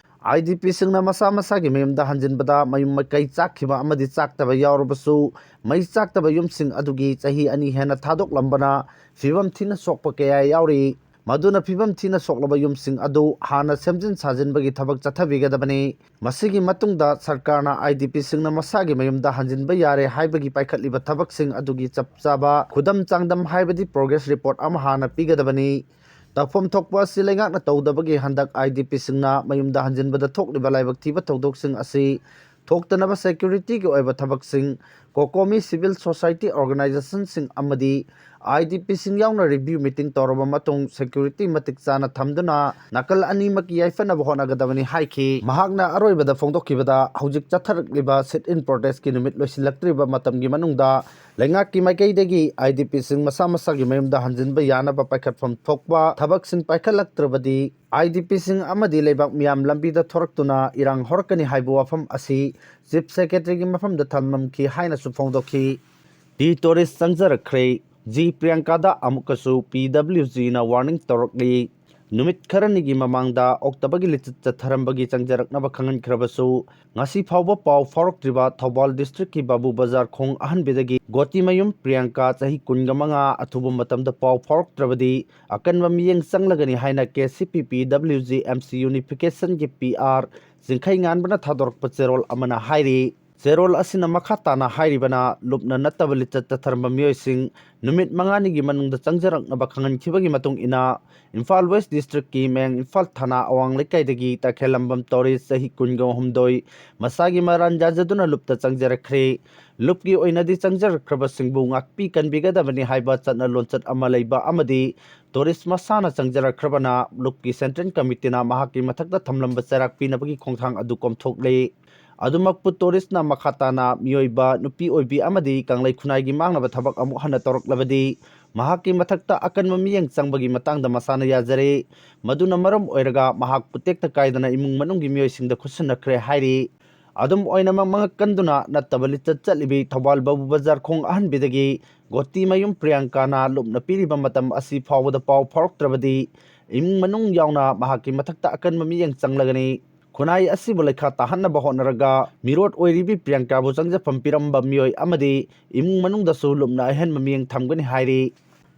ꯑꯥꯏ ꯗꯤ ꯄꯤꯁꯤꯡꯅ ꯃꯁꯥ ꯃꯁꯥꯒꯤ ꯃꯌꯨꯝꯗ ꯍꯟꯖꯤꯟꯕꯗ ꯃꯌꯨꯝ ꯃꯀꯩ ꯆꯥꯛꯈꯤꯕ ꯑꯃꯗꯤ ꯆꯥꯛꯇꯕ ꯌꯥꯎꯔꯕꯁꯨ, ꯃꯩ ꯆꯥꯛꯇꯕ ꯌꯨꯝꯁꯤꯡ ꯑꯗꯨꯒꯤ ꯆꯍꯤ ꯑꯅꯤ ꯍꯦꯟꯅ ꯊꯥꯗꯣꯛꯂꯝꯕꯅ ꯐꯤꯕꯝ ꯊꯤꯅ ꯁꯣꯛꯄ ꯀꯌꯥ ꯌꯥꯎꯔꯤ꯫ ꯃꯗꯨꯅ ꯐꯤꯕꯝ ꯊꯤꯅ ꯁꯣꯛꯂꯕ ꯌꯨꯝꯁꯤꯡ ꯑꯗꯨ ꯍꯥꯟꯅ ꯁꯦꯝꯖꯤꯟ ꯁꯥꯖꯤꯟꯕꯒꯤ ꯊꯕꯛ ꯆꯠꯊꯕꯤꯒꯗꯕꯅꯤ꯫ ꯃꯁꯤꯒꯤ ꯃꯇꯨꯡꯗ ꯁꯔꯀꯥꯔꯅ ꯑꯥꯏ ꯗꯤ ꯄꯤꯁꯤꯡꯅ ꯃꯁꯥꯒꯤ ꯃꯌꯨꯝꯗ ꯍꯟꯖꯤꯟꯕ ꯌꯥꯔꯦ ꯍꯥꯏꯕꯒꯤ ꯄꯥꯏꯈꯠꯂꯤꯕ ꯊꯕꯛꯁꯤꯡ ꯑꯗꯨꯒꯤ ꯆꯞ ꯆꯥꯕ ꯈꯨꯗꯝ ꯆꯥꯡꯗꯝ ꯍꯥꯏꯕꯗꯤ ꯄ꯭ꯔꯣꯒ꯭ꯔꯦꯁ ꯔꯤꯄꯣꯔꯠ ꯑꯃ ꯍꯥꯟꯅ ꯄꯤꯒꯗꯕꯅꯤ꯫ ꯇꯧꯐꯝ ꯊꯣꯛꯄ ꯑꯁꯤ ꯂꯩꯉꯥꯛꯅ ꯇꯧꯗꯕꯒꯤ ꯍꯟꯗꯛ ꯑꯥꯏ ꯗꯤ ꯄꯤꯁꯤꯡꯅ ꯃꯌꯨꯝꯗ ꯍꯟꯖꯤꯟꯕꯗ ꯊꯣꯛꯂꯤꯕ ꯂꯥꯏꯕꯛ ꯊꯤꯕ ꯊꯧꯗꯣꯛꯁꯤꯡ ꯑꯁꯤ ꯊꯣꯛꯇꯅꯕ ꯁꯦꯀ꯭ꯌꯨꯔꯤꯇꯤꯒꯤ ꯑꯣꯏꯕ ꯊꯕꯛꯁꯤꯡ, ꯀꯣꯀꯣꯃꯤ ꯁꯤꯚꯤꯜ ꯁꯣꯁꯥꯏꯇꯤ ꯑꯣꯔꯒꯅꯥꯏꯖꯦꯁꯟꯁꯤꯡ ꯑꯃꯗꯤ ꯑꯥꯏ ꯗꯤ ꯄꯤꯁꯤꯡ ꯌꯥꯎꯅ ꯔꯤꯚ꯭ꯌꯨ ꯃꯤꯇꯤꯡ ꯇꯧꯔꯕ ꯃꯇꯨꯡ ꯁꯦꯀ꯭ꯌꯨꯔꯤꯇꯤ ꯃꯇꯤꯛ ꯆꯥꯅ ꯊꯝꯗꯨꯅ ꯅꯥꯀꯜ ꯑꯅꯤꯃꯛꯀꯤ ꯌꯥꯏꯐꯅꯕ ꯍꯣꯠꯅꯒꯗꯕꯅꯤ ꯍꯥꯏꯈꯤ꯫ ꯃꯍꯥꯛꯅ ꯑꯔꯣꯏꯕꯗ ꯐꯣꯡꯗꯣꯛꯈꯤꯕꯗ, ꯍꯧꯖꯤꯛ ꯆꯠꯊꯔꯛꯂꯤꯕ sit-in protestꯀꯤ ꯅꯨꯃꯤꯠ ꯂꯣꯏꯁꯤꯜꯂꯛꯇ꯭ꯔꯤꯕ ꯃꯇꯝꯒꯤ ꯃꯅꯨꯡꯗ ꯂꯩꯉꯥꯛꯀꯤ ꯃꯥꯏꯀꯩꯗꯒꯤ ꯑꯥꯏ ꯗꯤ ꯄꯤꯁꯤꯡ ꯃꯁꯥ ꯃꯁꯥꯒꯤ ꯃꯌꯨꯝꯗ ꯍꯟꯖꯤꯟꯕ ꯌꯥꯅꯕ ꯄꯥꯏꯈꯠꯐꯝ ꯊꯣꯛꯄ ꯊꯕꯛꯁꯤꯡ ꯄꯥꯏꯈꯠꯂꯛꯇ꯭ꯔꯕꯗꯤ ꯑꯥꯏ ꯗꯤ ꯄꯤꯁꯤꯡ ꯑꯃꯗꯤ ꯂꯩꯕꯥꯛ ꯃꯤꯌꯥꯝ ꯂꯝꯕꯤꯗ ꯊꯣꯔꯛꯇꯨꯅ ꯏꯔꯥꯡ ꯍꯧꯔꯛꯀꯅꯤ ꯍꯥꯏꯕ ꯋꯥꯐꯝ ꯑꯁꯤ ꯆꯤꯐ ꯁꯦꯀ꯭ꯔꯦꯇꯔꯤꯒꯤ ꯃꯐꯝꯗ ꯊꯝꯂꯝꯈꯤ ꯍꯥꯏꯅꯁꯨ ꯐꯣꯡꯗꯣꯛꯈꯤ꯫ ꯇꯤ ꯇꯣꯔꯤꯁ ꯆꯪꯖꯔꯛꯈ꯭ꯔꯦ꯫ ꯖꯤ ꯄ꯭ꯔꯤꯌꯥꯡꯀꯥꯗ ꯑꯃꯨꯛꯀꯁꯨ ꯄꯤ ꯗꯕ꯭ꯂꯤꯎ ꯖꯤꯅ ꯋꯥꯔꯅꯤꯡ ꯇꯧꯔꯛꯂꯤ꯫ ꯅꯨꯃꯤꯠ ꯈꯔꯅꯤꯒꯤ ꯃꯃꯥꯡꯗ ꯑꯣꯛꯇꯕꯒꯤ ꯂꯤꯆꯠ ꯆꯠꯊꯔꯝꯕꯒꯤ ꯆꯪꯖꯔꯛꯅꯕ ꯈꯪꯍꯟꯈ꯭ꯔꯕꯁꯨ, ꯉꯁꯤ ꯐꯥꯎꯕ ꯄꯥꯎ ꯐꯥꯎꯔꯛꯇ꯭ꯔꯤꯕ ꯊꯧꯕꯥꯜ ꯗꯤꯁꯇ꯭ꯔꯤꯛꯀꯤ ꯕꯥꯕꯨ ꯕꯖꯥꯔ ꯈꯣꯡ ꯑꯍꯟꯕꯤꯗꯒꯤ ꯒꯣꯇꯤꯃꯌꯨꯝ ꯄ꯭ꯔꯤꯌꯥꯡꯀꯥ, ꯆꯍꯤ ꯀꯨꯟꯒ ꯃꯉꯥ, ꯑꯊꯨꯕ ꯃꯇꯝꯗ ꯄꯥꯎ ꯐꯥꯎꯔꯛꯇ꯭ꯔꯕꯗꯤ ꯑꯀꯟꯕ ꯃꯤꯠꯌꯦꯡ ꯆꯪꯂꯒꯅꯤ ꯍꯥꯏꯅ ꯀꯦ ꯁꯤ ꯄꯤ ꯄꯤ W G M C ꯌꯨꯅꯤꯐꯤꯀꯦꯁꯟꯒꯤ P R ꯆꯤꯡꯈꯩꯉꯥꯟꯕꯅ ꯊꯥꯗꯣꯔꯛꯄ ꯆꯦꯔꯣꯜ ꯑꯃꯅ ꯍꯥꯏꯔꯤ꯫ ꯆꯦꯔꯣꯜ ꯑꯁꯤꯅ ꯃꯈꯥ ꯇꯥꯅ ꯍꯥꯏꯔꯤꯕꯅ, ꯂꯨꯞꯅ ꯅꯠꯇꯕ ꯂꯤꯆꯠ ꯆꯠꯊꯔꯝꯕ ꯃꯤꯑꯣꯏꯁꯤꯡ ꯅꯨꯃꯤꯠ ꯃꯉꯥꯅꯤꯒꯤ ꯃꯅꯨꯡꯗ ꯆꯪꯖꯔꯛꯅꯕ ꯈꯪꯍꯟꯈꯤꯕꯒꯤ ꯃꯇꯨꯡ ꯏꯟꯅ, ꯏꯝꯐꯥꯜ ꯋꯦꯁ ꯗꯤꯁꯇ꯭ꯔꯤꯛꯀꯤ ꯃꯌꯥꯡ ꯏꯝꯐꯥꯜ ꯊꯥꯅꯥ ꯑꯋꯥꯡ ꯂꯩꯀꯥꯏꯗꯒꯤ ꯇꯈꯦꯜꯂꯝꯕꯝ ꯇꯣꯔꯤꯁ ꯆꯍꯤ ꯀꯨꯟꯒ ꯍꯨꯝꯗꯣꯏ ꯃꯁꯥꯒꯤ ꯃꯔꯥꯟ ꯌꯥꯖꯗꯨꯅ ꯂꯨꯞꯇ ꯆꯪꯖꯔꯛꯈ꯭ꯔꯦ꯫ ꯂꯨꯞꯀꯤ ꯑꯣꯏꯅꯗꯤ ꯆꯪꯖꯔꯛꯈ꯭ꯔꯕꯁꯤꯡꯕꯨ ꯉꯥꯛꯄꯤ ꯀꯟꯕꯤꯒꯗꯕꯅꯤ ꯍꯥꯏꯕ ꯆꯠꯅ ꯂꯣꯟꯆꯠ ꯑꯃ ꯂꯩꯕ ꯑꯃꯗꯤ ꯇꯣꯔꯤꯁ ꯃꯁꯥꯅ ꯆꯪꯖꯔꯛꯈ꯭ꯔꯕꯅ ꯂꯨꯞꯀꯤ ꯁꯦꯟꯇ꯭ꯔꯦꯜ ꯀꯃꯤꯇꯤꯅ ꯃꯍꯥꯛꯀꯤ ꯃꯊꯛꯇ ꯊꯝꯂꯝꯕ ꯆꯩꯔꯥꯛ ꯄꯤꯅꯕꯒꯤ ꯈꯣꯡꯊꯥꯡ ꯑꯗꯨ ꯀꯣꯝꯊꯣꯛꯂꯦ꯫ ꯑꯗꯨꯃꯛꯄꯨ ꯇꯣꯔꯤꯁꯅ ꯃꯈꯥ ꯇꯥꯅ ꯃꯤꯑꯣꯏꯕ, ꯅꯨꯄꯤ ꯑꯣꯏꯕꯤ ꯑꯃꯗꯤ ꯀꯪꯂꯩ ꯈꯨꯟꯅꯥꯏꯒꯤ ꯃꯥꯡꯅꯕ ꯊꯕꯛ ꯑꯃꯨꯛ ꯍꯟꯅ ꯇꯧꯔꯛꯂꯕꯗꯤ ꯃꯍꯥꯛꯀꯤ ꯃꯊꯛꯇ ꯑꯀꯟꯕ ꯃꯤꯠꯌꯦꯡ ꯆꯪꯕꯒꯤ ꯃꯇꯥꯡꯗ ꯃꯁꯥꯅ ꯌꯥꯖꯔꯦ꯫ ꯃꯗꯨꯅ ꯃꯔꯝ ꯑꯣꯏꯔꯒ ꯃꯍꯥꯛꯄꯨ ꯇꯦꯛꯇ ꯀꯥꯏꯗꯅ ꯏꯃꯨꯡ ꯃꯅꯨꯡꯒꯤ ꯃꯤꯑꯣꯏꯁꯤꯡꯗ ꯈꯨꯠꯁꯤꯟꯅꯈ꯭ꯔꯦ ꯍꯥꯏꯔꯤ꯫ ꯑꯗꯨꯝ ꯑꯣꯏꯅꯃꯛ, ꯃꯉꯛ ꯀꯟꯗꯨꯅ ꯅꯠꯇꯕ ꯂꯤꯆꯠ ꯆꯠꯂꯤꯕꯤ ꯊꯧꯕꯥꯜ ꯕꯥꯕꯨ ꯕꯖꯥꯔ ꯈꯣꯡ ꯑꯍꯟꯕꯤꯗꯒꯤ ꯒꯣꯇꯤꯃꯌꯨꯝ ꯄ꯭ꯔꯤꯌꯥꯡꯀꯥꯅ ꯂꯨꯞꯅ ꯄꯤꯔꯤꯕ ꯃꯇꯝ ꯑꯁꯤ ꯐꯥꯎꯕꯗ ꯄꯥꯎ ꯐꯥꯎꯔꯛꯇ꯭ꯔꯕꯗꯤ ꯏꯃꯨꯡ ꯃꯅꯨꯡ ꯌꯥꯎꯅ ꯃꯍꯥꯛꯀꯤ ꯃꯊꯛꯇ ꯑꯀꯟꯕ ꯃꯤꯠꯌꯦꯡ ꯆꯪꯂꯒꯅꯤ꯫ ꯈꯨꯟꯅꯥꯏ ꯑꯁꯤꯕꯨ ꯂꯩꯈꯥ ꯇꯥꯍꯟꯅꯕ ꯍꯣꯠꯅꯔꯒ ꯃꯤꯔꯣꯠ ꯑꯣꯏꯔꯤꯕꯤ ꯄ꯭ꯔꯤꯌꯥꯡꯀꯥꯕꯨ ꯆꯪꯖꯐꯝ ꯄꯤꯔꯝꯕ ꯃꯤꯑꯣꯏ ꯑꯃꯗꯤ ꯏꯃꯨꯡ ꯃꯅꯨꯡꯗꯁꯨ ꯂꯨꯞꯅ ꯑꯍꯦꯟꯕ ꯃꯤꯠꯌꯦꯡ ꯊꯝꯒꯅꯤ ꯍꯥꯏꯔꯤ꯫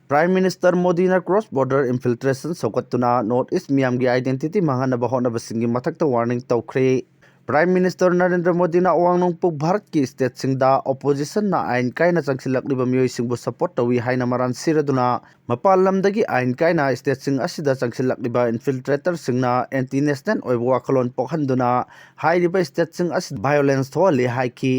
Prime Minister ꯃꯣꯗꯤꯅ cross border infiltration ꯁꯧꯒꯠꯇꯨꯅ North East ꯃꯤꯌꯥꯝꯒꯤ identity ꯃꯥꯡꯍꯟꯅꯕ ꯍꯣꯠꯅꯕꯁꯤꯡꯒꯤ ꯃꯊꯛꯇ warning ꯇꯧꯈ꯭ꯔꯦ꯫ Prime Minister ꯅꯔꯦꯟꯗ꯭ꯔ ꯃꯣꯗꯤꯅ ꯑꯋꯥꯡ ꯅꯣꯡꯄꯣꯛ ꯚꯥꯔꯠꯀꯤ stateꯁꯤꯡꯗ oppositionꯅ ꯑꯥꯏꯟ ꯀꯥꯏꯅ ꯆꯪꯁꯤꯜꯂꯛꯂꯤꯕ ꯃꯤꯑꯣꯏꯁꯤꯡꯕꯨ support ꯇꯧꯏ ꯍꯥꯏꯅ ꯃꯔꯥꯟ ꯁꯤꯔꯗꯨꯅ, ꯃꯄꯥꯟ ꯂꯝꯗꯒꯤ ꯑꯥꯏꯟ ꯀꯥꯏꯅ stateꯁꯤꯡ ꯑꯁꯤꯗ ꯆꯪꯁꯤꯜꯂꯛꯂꯤꯕ infiltratorꯁꯤꯡꯅ anti national ꯑꯣꯏꯕ ꯋꯥꯈꯜꯂꯣꯟ ꯄꯣꯛꯍꯟꯗꯨꯅ ꯍꯥꯏꯔꯤꯕ stateꯁꯤꯡ ꯑꯁꯤꯗ violence ꯊꯣꯛꯍꯜꯂꯤ ꯍꯥꯏꯈꯤ꯫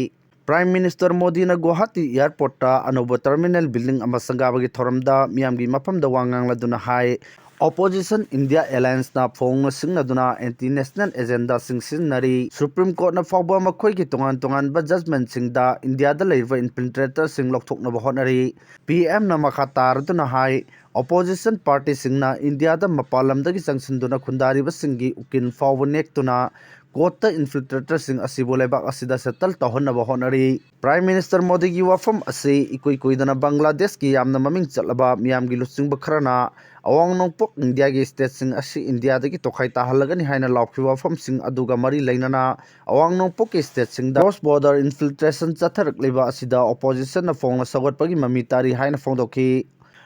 Prime Minister ꯃꯣꯗꯤꯅ ꯒꯨꯋꯥꯍꯥꯇꯤ airportꯇ ꯑꯅꯧꯕ terminal building ꯑꯃ ꯁꯪꯒꯥꯕꯒꯤ ꯊꯧꯔꯝꯗ ꯃꯤꯌꯥꯝꯒꯤ ꯃꯐꯝꯗ ꯋꯥ ꯉꯥꯡꯂꯗꯨꯅ ꯍꯥꯏ, Opposition India Allianceꯅ ꯐꯣꯡꯅ ꯁꯤꯡꯅꯗꯨꯅ anti national agendaꯁꯤꯡ ꯁꯤꯖꯤꯟꯅꯔꯤ꯫ Supreme Courtꯅ ꯐꯥꯎꯕ ꯃꯈꯣꯏꯒꯤ ꯇꯣꯉꯥꯟ ꯇꯣꯉꯥꯟꯕ judgmentꯁꯤꯡꯗ ꯏꯟꯗꯤꯌꯥꯗ ꯂꯩꯔꯤꯕ infiltratorꯁꯤꯡ ꯂꯧꯊꯣꯛꯅꯕ ꯍꯣꯠꯅꯔꯤ꯫ PMꯅ ꯃꯈꯥ ꯇꯥꯔꯗꯨꯅ ꯍꯥꯏ, Opposition partyꯁꯤꯡꯅ ꯏꯟꯗꯤꯌꯥꯗ ꯃꯄꯥꯟ ꯂꯝꯗꯒꯤ ꯆꯪꯁꯤꯟꯗꯨꯅ ꯈꯨꯟꯗꯥꯔꯤꯕꯁꯤꯡꯒꯤ ꯎꯀꯤꯜ ꯐꯥꯎꯕ ꯅꯦꯛꯇꯨꯅ courtꯇ infiltratorꯁꯤꯡ ꯑꯁꯤꯕꯨ ꯂꯩꯕꯥꯛ ꯑꯁꯤꯗ settle ꯇꯧꯍꯟꯅꯕ ꯍꯣꯠꯅꯔꯤ꯫ Prime Minister ꯃꯣꯗꯤꯒꯤ ꯋꯥꯐꯝ ꯑꯁꯤ ꯏꯀꯨꯏ ꯀꯨꯏꯗꯅ ꯕꯪꯒ꯭ꯂꯥꯗꯦꯁꯀꯤ ꯌꯥꯝꯅ ꯃꯃꯤꯡ ꯆꯠꯂꯕ ꯃꯤꯌꯥꯝꯒꯤ ꯂꯨꯆꯤꯡꯕ ꯈꯔꯅ ꯑꯋꯥꯡ ꯅꯣꯡꯄꯣꯛ ꯏꯟꯗꯤꯌꯥꯒꯤ stateꯁꯤꯡ ꯑꯁꯤ ꯏꯟꯗꯤꯌꯥꯗꯒꯤ ꯇꯣꯈꯥꯏ ꯇꯥꯍꯜꯂꯒꯅꯤ ꯍꯥꯏꯅ ꯂꯥꯎꯈꯤꯕ ꯋꯥꯐꯝꯁꯤꯡ ꯑꯗꯨꯒ ꯃꯔꯤ ꯂꯩꯅꯅ ꯑꯋꯥꯡ ꯅꯣꯡꯄꯣꯛꯀꯤ stateꯁꯤꯡꯗ cross border infiltration ꯆꯠꯊꯔꯛꯂꯤꯕ ꯑꯁꯤꯗ oppositionꯅ ꯐꯣꯡꯅ ꯁꯧꯒꯠꯄꯒꯤ ꯃꯃꯤ ꯇꯥꯔꯤ ꯍꯥꯏꯅ ꯐꯣꯡꯗꯣꯛꯈꯤ꯫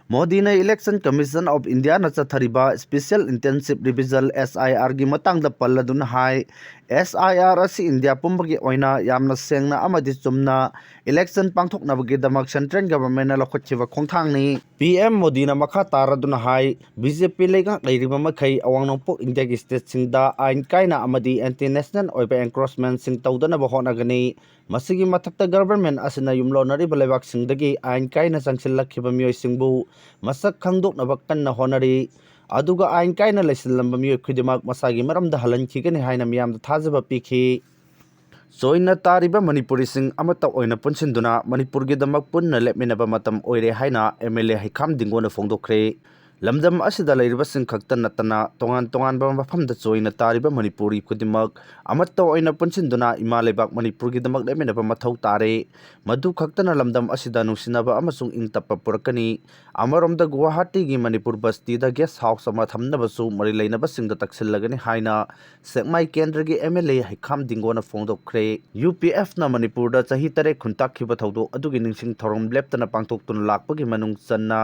ꯃꯣꯗꯤꯅ Election Commission of Indiaꯅ ꯆꯠꯊꯔꯤꯕ Special Intensive Revision, S I R ꯒꯤ ꯃꯇꯥꯡꯗ ꯄꯜꯂꯗꯨꯅ ꯍꯥꯏ, S I R ꯑꯁꯤ ꯏꯟꯗꯤꯌꯥ ꯄꯨꯝꯕꯒꯤ ꯑꯣꯏꯅ ꯌꯥꯝꯅ ꯁꯦꯡꯅ ꯑꯃꯗꯤ ꯆꯨꯝꯅ election ꯄꯥꯡꯊꯣꯛꯅꯕꯒꯤꯗꯃꯛ central governmentꯅ ꯂꯧꯈꯠꯈꯤꯕ ꯈꯣꯡꯊꯥꯡꯅꯤ꯫ P M ꯃꯣꯗꯤꯅ ꯃꯈꯥ ꯇꯥꯔꯗꯨꯅ ꯍꯥꯏ, B J P ꯂꯩꯉꯥꯛ ꯂꯩꯔꯤꯕ ꯃꯈꯩ ꯑꯋꯥꯡ ꯅꯣꯡꯄꯣꯛ ꯏꯟꯗꯤꯌꯥꯒꯤ stateꯁꯤꯡꯗ ꯑꯥꯏꯟ ꯀꯥꯏꯅ ꯑꯃꯗꯤ anti national ꯑꯣꯏꯕ encroachmentꯁꯤꯡ ꯇꯧꯗꯅꯕ ꯍꯣꯠꯅꯒꯅꯤ꯫ ꯃꯁꯤꯒꯤ ꯃꯊꯛꯇ government ꯑꯁꯤꯅ ꯌꯨꯝꯂꯣꯟꯅꯔꯤꯕ ꯂꯩꯕꯥꯛꯁꯤꯡꯗꯒꯤ ꯑꯥꯏꯟ ꯀꯥꯏꯅ ꯆꯪꯁꯤꯜꯂꯛꯈꯤꯕ ꯃꯤꯑꯣꯏꯁꯤꯡꯕꯨ ꯃꯁꯛ ꯈꯪꯗꯣꯛꯅꯕ ꯀꯟꯅ ꯍꯣꯠꯅꯔꯤ꯫ ꯑꯗꯨꯒ ꯑꯥꯏꯟ ꯀꯥꯏꯅ ꯂꯩꯁꯤꯜꯂꯝꯕ ꯃꯤꯑꯣꯏ ꯈꯨꯗꯤꯡꯃꯛ ꯃꯁꯥꯒꯤ ꯃꯔꯝꯗ ꯍꯜꯍꯟꯈꯤꯒꯅꯤ ꯍꯥꯏꯅ ꯃꯤꯌꯥꯝꯗ ꯊꯥꯖꯕ ꯄꯤꯈꯤ꯫ ꯆꯣꯏꯅ ꯇꯥꯔꯤꯕ ꯃꯅꯤꯄꯨꯔꯤꯁꯤꯡ ꯑꯃꯠꯇ ꯑꯣꯏꯅ ꯄꯨꯟꯁꯤꯟꯗꯨꯅ ꯃꯅꯤꯄꯨꯔꯒꯤꯗꯃꯛ ꯄꯨꯟꯅ ꯂꯦꯞꯃꯤꯟꯅꯕ ꯃꯇꯝ ꯑꯣꯏꯔꯦ ꯍꯥꯏꯅ M L A ꯍꯩꯈꯥꯝ ꯗꯤꯡꯒꯣꯅ ꯐꯣꯡꯗꯣꯛꯈ꯭ꯔꯦ꯫ ꯂꯝꯗꯝ ꯑꯁꯤꯗ ꯂꯩꯔꯤꯕꯁꯤꯡ ꯈꯛꯇ ꯅꯠꯇꯅ ꯇꯣꯉꯥꯟ ꯇꯣꯉꯥꯟꯕ ꯃꯐꯝꯗ ꯆꯣꯏꯅ ꯇꯥꯔꯤꯕ ꯃꯅꯤꯄꯨꯔꯤ ꯈꯨꯗꯤꯡꯃꯛ ꯑꯃꯠꯇ ꯑꯣꯏꯅ ꯄꯨꯟꯁꯤꯟꯗꯨꯅ ꯏꯃꯥ ꯂꯩꯕꯥꯛ ꯃꯅꯤꯄꯨꯔꯒꯤꯗꯃꯛ ꯂꯦꯞꯃꯤꯟꯅꯕ ꯃꯊꯧ ꯇꯥꯔꯦ꯫ ꯃꯗꯨ ꯈꯛꯇꯅ ꯂꯝꯗꯝ ꯑꯁꯤꯗ ꯅꯨꯡꯁꯤꯅꯕ ꯑꯃꯁꯨꯡ ꯏꯪ ꯇꯞꯄ ꯄꯨꯔꯛꯀꯅꯤ꯫ ꯑꯃꯔꯣꯝꯗ ꯒꯨꯋꯥꯍꯥꯇꯤꯒꯤ ꯃꯅꯤꯄꯨꯔ ꯕꯁꯇꯤꯗ guest house ꯑꯃ ꯊꯝꯅꯕꯁꯨ ꯃꯔꯤ ꯂꯩꯅꯕꯁꯤꯡꯗ ꯇꯛꯁꯤꯜꯂꯒꯅꯤ ꯍꯥꯏꯅ ꯁꯦꯛꯃꯥꯏ ꯀꯦꯟꯗ꯭ꯔꯒꯤ M L A ꯍꯩꯈꯥꯝ ꯗꯤꯡꯒꯣꯅ ꯐꯣꯡꯗꯣꯛꯈ꯭ꯔꯦ꯫ UPFꯅ ꯃꯅꯤꯄꯨꯔꯗ ꯆꯍꯤ ꯇꯔꯦꯠ ꯈꯨꯟꯇꯥꯛꯈꯤꯕ ꯊꯧꯗꯣꯛ ꯑꯗꯨꯒꯤ ꯅꯤꯡꯁꯤꯡ ꯊꯧꯔꯝ ꯂꯦꯞꯇꯅ ꯄꯥꯡꯊꯣꯛꯇꯨꯅ ꯂꯥꯛꯄꯒꯤ ꯃꯅꯨꯡ ꯆꯟꯅ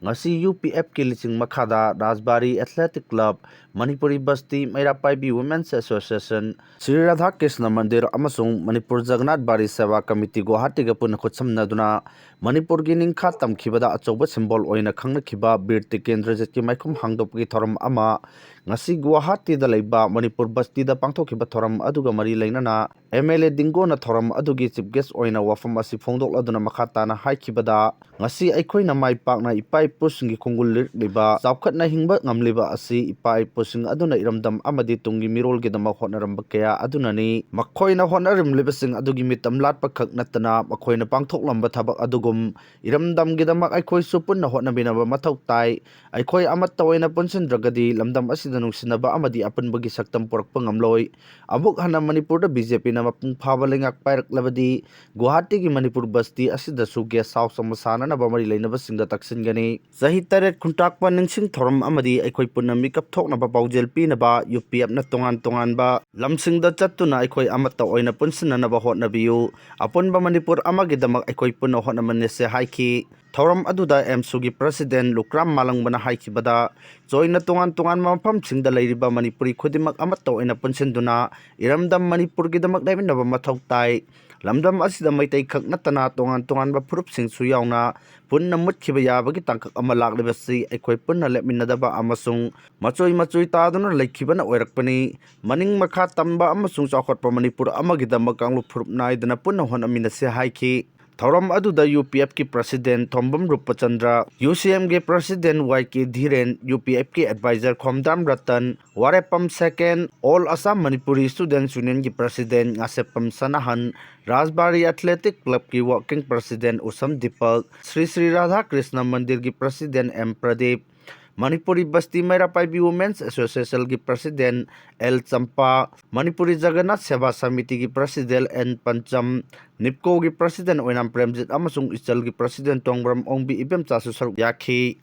ꯉꯁꯤ UPFꯀꯤ ꯂꯤꯆꯤꯡ ꯃꯈꯥꯗ ꯔꯥꯖꯕꯥꯔꯤ Athletic Club, Manipuri Basti, Meira ꯄꯥꯏꯕꯤ Women's Association, Shri Radha Krishna ꯃꯟꯗꯤꯔ ꯑꯃꯁꯨꯡ ꯃꯅꯤꯄꯨꯔ ꯖꯒꯟꯅꯥꯊ ꯕꯥꯔꯤ ꯁꯦꯕꯥ ꯀꯃꯤꯇꯤ ꯒꯨꯋꯥꯍꯥꯇꯤꯒ ꯄꯨꯟꯅ ꯈꯨꯠꯁꯝꯅꯗꯨꯅ ꯃꯅꯤꯄꯨꯔꯒꯤ ꯅꯤꯡꯈꯥ ꯇꯝꯈꯤꯕꯗ ꯑꯆꯧꯕ symbol ꯑꯣꯏꯅ ꯈꯪꯅꯈꯤꯕ ꯕꯤꯔ ꯇꯤꯀꯦꯟꯗ꯭ꯔꯖꯤꯠꯀꯤ ꯃꯥꯏꯈꯨꯝ ꯍꯥꯡꯗꯣꯛꯄꯒꯤ ꯊꯧꯔꯝ ꯑꯃ ꯉꯁꯤ ꯒꯨꯋꯥꯍꯥꯇꯤꯗ ꯂꯩꯕ ꯃꯅꯤꯄꯨꯔ ꯕꯁꯇꯤꯗ ꯄꯥꯡꯊꯣꯛꯈꯤꯕ ꯊꯧꯔꯝ ꯑꯗꯨꯒ ꯃꯔꯤ ꯂꯩꯅꯅ M L A ꯗꯤꯡꯒꯣꯅ ꯊꯧꯔꯝ ꯑꯗꯨꯒꯤ chief guest ꯑꯣꯏꯅ ꯋꯥꯐꯝ ꯑꯁꯤ ꯐꯣꯡꯗꯣꯛꯂꯗꯨꯅ ꯃꯈꯥ ꯇꯥꯅ ꯍꯥꯏꯈꯤꯕꯗ, ꯉꯁꯤ ꯑꯩꯈꯣꯏꯅ ꯃꯥꯏ ꯄꯥꯛꯅ ꯏꯄꯥ ꯏꯄꯨꯁꯤꯡꯒꯤ ꯈꯣꯡꯒꯨꯜ ꯂꯤꯔꯛꯂꯤꯕ, ꯆꯥꯎꯈꯠꯅ ꯍꯤꯡꯕ ꯉꯝꯂꯤꯕ ꯑꯁꯤ ꯏꯄꯥ ꯏꯄꯨꯁꯤꯡ ꯑꯗꯨꯅ ꯏꯔꯝꯗꯝ ꯑꯃꯗꯤ ꯇꯨꯡꯒꯤ ꯃꯤꯔꯣꯜꯒꯤꯗꯃꯛ ꯍꯣꯠꯅꯔꯝꯕ ꯀꯌꯥ ꯑꯗꯨꯅꯅꯤ꯫ ꯃꯈꯣꯏꯅ ꯍꯣꯠꯅꯔꯝꯂꯤꯕꯁꯤꯡ ꯑꯗꯨꯒꯤ ꯃꯤꯇꯝ ꯂꯥꯠꯄ ꯈꯛ ꯅꯠꯇꯅ ꯃꯈꯣꯏꯅ ꯄꯥꯡꯊꯣꯛꯂꯝꯕ ꯊꯕꯛ ꯑꯗꯨꯒꯨꯝ ꯏꯔꯝꯗꯝꯒꯤꯗꯃꯛ ꯑꯩꯈꯣꯏꯁꯨ ꯄꯨꯟꯅ ꯍꯣꯠꯅꯃꯤꯟꯅꯕ ꯃꯊꯧ ꯇꯥꯏ꯫ ꯑꯩꯈꯣꯏ ꯑꯃꯠꯇ ꯑꯣꯏꯅ ꯄꯨꯟꯁꯤꯟꯗ꯭ꯔꯒꯗꯤ ꯂꯝꯗꯝ ꯑꯁꯤꯗ ꯅꯨꯡꯁꯤꯅꯕ ꯑꯃꯗꯤ ꯑꯄꯨꯟꯕꯒꯤ ꯁꯛꯇꯝ ꯄꯨꯔꯛꯄ ꯉꯝꯂꯣꯏ꯫ ꯑꯃꯨꯛ ꯍꯟꯅ ꯃꯅꯤꯄꯨꯔꯗ B J Pꯅ ꯃꯄꯨꯡ ꯐꯥꯕ ꯂꯩꯉꯥꯛ ꯄꯥꯏꯔꯛꯂꯕꯗꯤ ꯒꯨꯋꯥꯍꯥꯇꯤꯒꯤ ꯃꯅꯤꯄꯨꯔ ꯕꯁꯇꯤ ꯑꯁꯤꯗꯁꯨ guest house ꯑꯃ ꯁꯥꯅꯅꯕ ꯃꯔꯤ ꯂꯩꯅꯕꯁꯤꯡꯗ ꯇꯛꯁꯤꯟꯒꯅꯤ꯫ ꯆꯍꯤ ꯇꯔꯦꯠ ꯈꯨꯟꯇꯥꯛ ꯅꯤꯡꯁꯤꯡ ꯊꯧꯔꯝ ꯑꯃꯗꯤ ꯑꯩꯈꯣꯏ ꯄꯨꯟꯅ ꯃꯤꯀꯞ ꯊꯣꯛꯅꯕ ꯄꯥꯎꯖꯦꯜ ꯄꯤꯅꯕ ꯌꯨ ꯄꯤ ꯑꯦꯐꯅ ꯇꯣꯉꯥꯟ ꯇꯣꯉꯥꯟꯕ ꯂꯝꯁꯤꯡꯗ ꯆꯠꯇꯨꯅ ꯑꯩꯈꯣꯏ ꯑꯃꯠꯇ ꯑꯣꯏꯅ ꯄꯨꯟꯁꯤꯟꯅꯅꯕ ꯍꯣꯠꯅꯕꯤꯌꯨ꯫ ꯑꯄꯨꯟꯕ ꯃꯅꯤꯄꯨꯔ ꯑꯃꯒꯤꯗꯃꯛ ꯑꯩꯈꯣꯏ ꯄꯨꯟꯅ ꯍꯣꯠꯅꯃꯤꯟꯅꯁꯦ ꯍꯥꯏꯈꯤ꯫ ꯊꯧꯔꯝ ꯑꯗꯨꯗ ꯑꯦꯝꯁꯨꯒꯤ ꯄ꯭ꯔꯁꯤꯗꯦꯟ ꯂꯨꯀ꯭ꯔꯥꯝ ꯃꯥꯂꯪꯕꯅ ꯍꯥꯏꯈꯤꯕꯗ, ꯖꯣꯏꯟꯅ ꯇꯣꯉꯥꯟ ꯇꯣꯉꯥꯟꯕ ꯃꯐꯝꯁꯤꯡꯗ ꯂꯩꯔꯤꯕ ꯃꯅꯤꯄꯨꯔꯤ ꯈꯨꯗꯤꯡꯃꯛ ꯑꯃꯠꯇ ꯑꯣꯏꯅ ꯄꯨꯟꯁꯤꯟꯗꯨꯅ ꯏꯔꯝꯗꯝ ꯃꯅꯤꯄꯨꯔꯒꯤꯗꯃꯛ ꯂꯦꯞꯃꯤꯟꯅꯕ ꯃꯊꯧ ꯇꯥꯏ꯫ ꯂꯝꯗꯝ ꯑꯁꯤꯗ ꯃꯩꯇꯩ ꯈꯛ ꯅꯠꯇꯅ ꯇꯣꯉꯥꯟ ꯇꯣꯉꯥꯟꯕ ꯐꯨꯔꯨꯞꯁꯤꯡꯁꯨ ꯌꯥꯎꯅ ꯄꯨꯟꯅ ꯃꯨꯠꯈꯤꯕ ꯌꯥꯕꯒꯤ ꯇꯥꯡꯀꯛ ꯑꯃ ꯂꯥꯛꯂꯤꯕꯁꯤ ꯑꯩꯈꯣꯏ ꯄꯨꯟꯅ ꯂꯦꯞꯃꯤꯟꯅꯗꯕ ꯑꯃꯁꯨꯡ ꯃꯆꯣꯏ ꯃꯆꯣꯏ ꯇꯥꯗꯨꯅ ꯂꯩꯈꯤꯕꯅ ꯑꯣꯏꯔꯛꯄꯅꯤ꯫ ꯃꯅꯤꯡ ꯃꯈꯥ ꯇꯝꯕ ꯑꯃꯁꯨꯡ ꯆꯥꯎꯈꯠꯄ ꯃꯅꯤꯄꯨꯔ ꯑꯃꯒꯤꯗꯃꯛ ꯀꯥꯡꯂꯨꯞ ꯐꯨꯔꯨꯞ ꯅꯥꯏꯗꯅ ꯄꯨꯟꯅ ꯍꯣꯠꯅꯃꯤꯟꯅꯁꯤ ꯍꯥꯏꯈꯤ꯫ ꯊꯧꯔꯝ ꯑꯗꯨꯗ ꯌꯨ ꯄꯤ ꯑꯦꯐꯀꯤ president Thombam Rupachandra, U C ꯑꯦꯝꯒꯤ president Y K Dhiren, U P ꯑꯦꯐꯀꯤ adviser Khomdam Ratan, Warepam Sheken, all Assam Manipuri students ꯌꯨꯅꯤꯌꯟꯒꯤ ꯄ꯭ꯔꯁꯤꯗꯦꯟ ꯉꯥꯁꯦꯞꯄꯝ ꯁꯅꯥꯍꯟ, ꯔꯥꯖꯕꯥꯔꯤ ꯑꯦꯊꯂꯦꯇꯤꯛ ꯀ꯭ꯂꯕꯀꯤ ꯋꯥꯔꯀꯤꯡ ꯄ꯭ꯔꯁꯤꯗꯦꯟ ꯎꯁꯝ ꯗꯤꯄꯛ, ꯁ꯭ꯔꯤ ꯁ꯭ꯔꯤ ꯔꯥꯙꯥ ꯀ꯭ꯔꯤꯁꯅ ꯃꯟꯗꯤꯔꯒꯤ president M Pradip, Manipuri Basti Meira Paibi women's ꯑꯦꯁꯣꯁꯤꯌꯦꯁꯟꯒꯤ ꯄ꯭ꯔꯁꯤꯗꯦꯟ ꯑꯦꯜ ꯆꯝꯄꯥ, ꯃꯅꯤꯄꯨꯔꯤ ꯖꯒꯟꯅꯥꯊ ꯁꯦꯕꯥ ꯁꯃꯤꯇꯤꯒꯤ ꯄ꯭ꯔꯁꯤꯗꯦꯟ ꯑꯦꯟ ꯄꯟꯆꯝ, ꯅꯤꯞꯀꯣꯒꯤ ꯄ꯭ꯔꯁꯤꯗꯦꯟ ꯑꯣꯏꯅꯥꯝ ꯄ꯭ꯔꯦꯝꯖꯤꯠ ꯑꯃꯁꯨꯡ ꯏꯆꯜꯒꯤ ꯄ꯭ꯔꯁꯤꯗꯦꯟ ꯇꯣꯡꯕ꯭ꯔꯝ ꯑꯣꯡꯕꯤ ꯏꯕꯦꯝꯆꯥꯁꯨ ꯁꯔꯨꯛ ꯌꯥꯈꯤ꯫